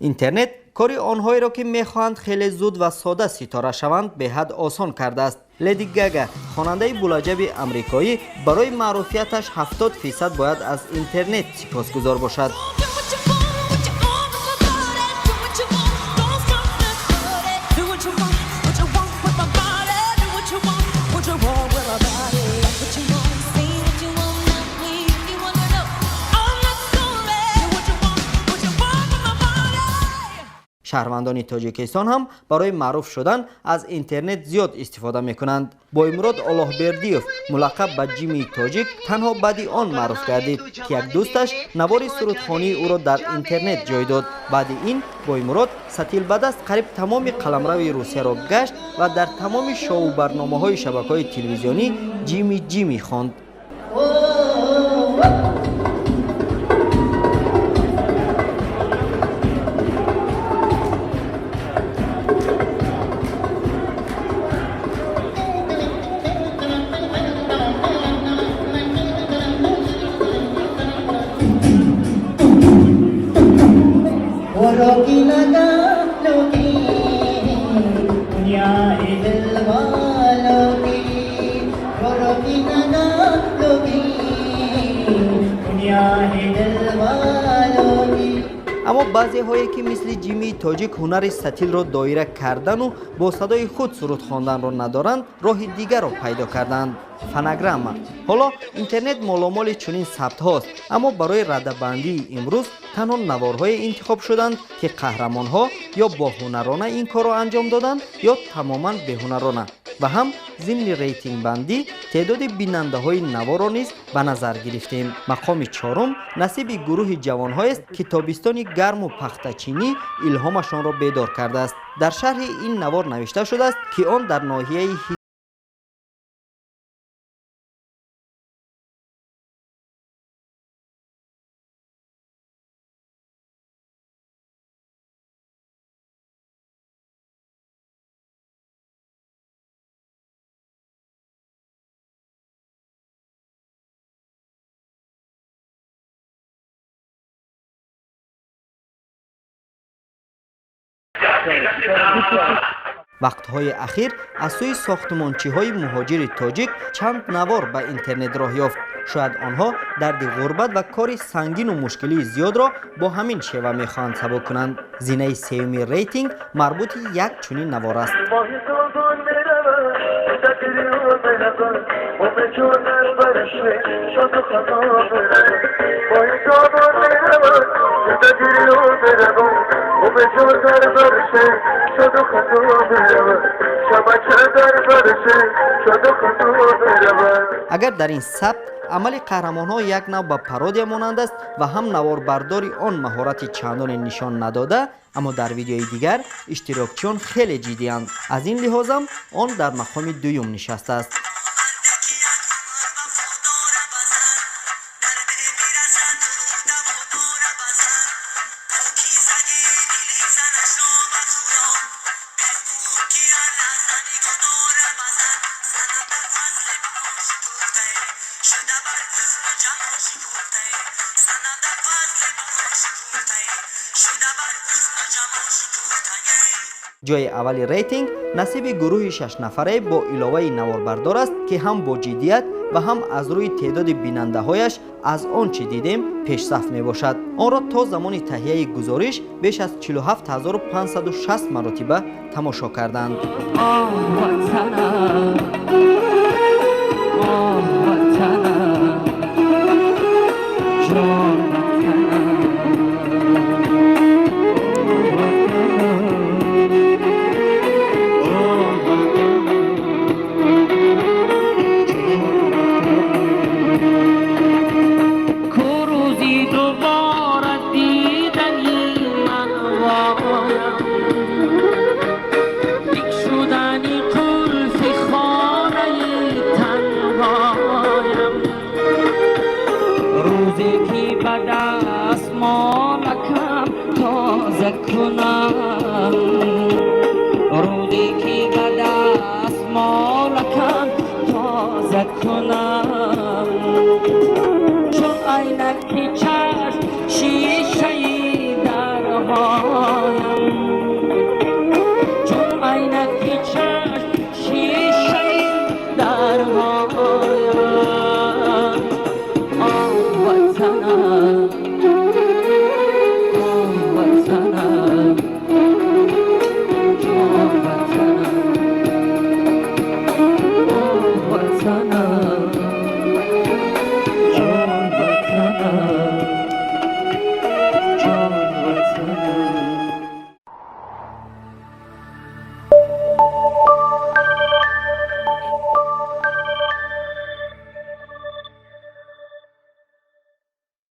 Интернет кори онҳоеро, ки мехоҳанд хеле зуд ва сода ситора шаванд, беҳад осон кардааст. Леди Гага, хонандаи булаҷаби амрикоӣ, барои маъруфияташ 70% бояд аз интернет сипосгузор бошад. Do what you want, what you want with my body. Do what you want, don't stop the party. Do what you want, what you want with my body. Do what you want, what you want with my body. What you want, say what you want, not me. If you wanna know, I'm not sorry. Do what you want, what you want with my body. Шаҳрвандони Тоҷикистон ҳам барои маъруф шудан аз интернет зиёд истифода мекунанд. Боймурод Оллоҳбердиев, мулаққаб ба Ҷимии Тоҷик, танҳо баъди он маъруф гардид, ки як дӯсташ навори сурудхонии ӯро дар интернет ҷой дод. Баъди ин Боймурод сатил ба даст қариб тамоми қаламрави Русияро гашт ва дар тамоми шоу барномаҳои шабакаҳои телевизионӣ «Ҷими, Ҷими» хонд. वो रोकी लगा लोगी, दुनिया है दिल वालों की। वो रोकी लगा लोगी, दुनिया है दिल वालों की। Аммо баъзеҳое, ки мисли Ҷимии Тоҷик ҳунари сатилро доира кардану бо садои худ суруд хонданро надоранд, роҳи дигарро пайдо карданд: фонограмма. Ҳоло интернет моломоли чунин сабтҳост, аммо барои радабандии имрӯз танҳо наворҳое интихоб шуданд, ки қаҳрамонҳо ё боҳунарона ин корро анҷом доданд, ё тамоман беҳунарона. Ва ҳам зимни рейтингбандӣ теъдоди бинандаҳои наворро низ ба назар гирифтем. Мақоми чорум насиби гурӯҳи ҷавонҳоест, ки тобистони гарму пахтачинӣ илҳомашонро бедор кардааст. Дар шарҳи ин навор навишта шудааст, ки он дар ноҳияи Вақтҳои ахир аз сӯи сохтмончиҳои муҳоҷири тоҷик чанд навор ба интернет роҳ ёфт. Шояд онҳо дарди ғурбат ва кори сангину мушкилии зиёдро бо ҳамин шева мехоҳанд сабук кунанд. Зинаи сеюми рейтинг марбути як чунин навор аст. ماهی سوزون میرود، تکریو میرود و به جون برشه شد خطا میرود. ماهی سوزون میرود، تکریو میرود و به جون برشه شد خطا میرود. شبکه در برشه شد خطا میرود. Агар дар ин сабт амали қаҳрамонҳо як нав ба пародия монанд аст ва ҳам наворбардори он маҳорати чандоне нишон надода, аммо дар видеои дигар иштирокчиён хеле ҷиддианд. Аз ин лиҳозам он дар мақоми дуюм нишастааст. Ҷои аввали рейтинг насиби гурӯҳи шашнафарае бо иловаи наворбардор аст, ки ҳам бо ҷиддият ва ҳам аз рӯи теъдоди бинандаҳояш аз он чӣ дидем пешсаф мебошад. Онро то замони таҳияи гузориш беш аз 47 560 маротиба тамошо карданд. آه وطنم، آه وطنم، جان وطنم. کو روزی دوباره دیدنی من وایم، بگشودنی قلف خانه تنهایم، روزی که به دست مالکم تازه کنم.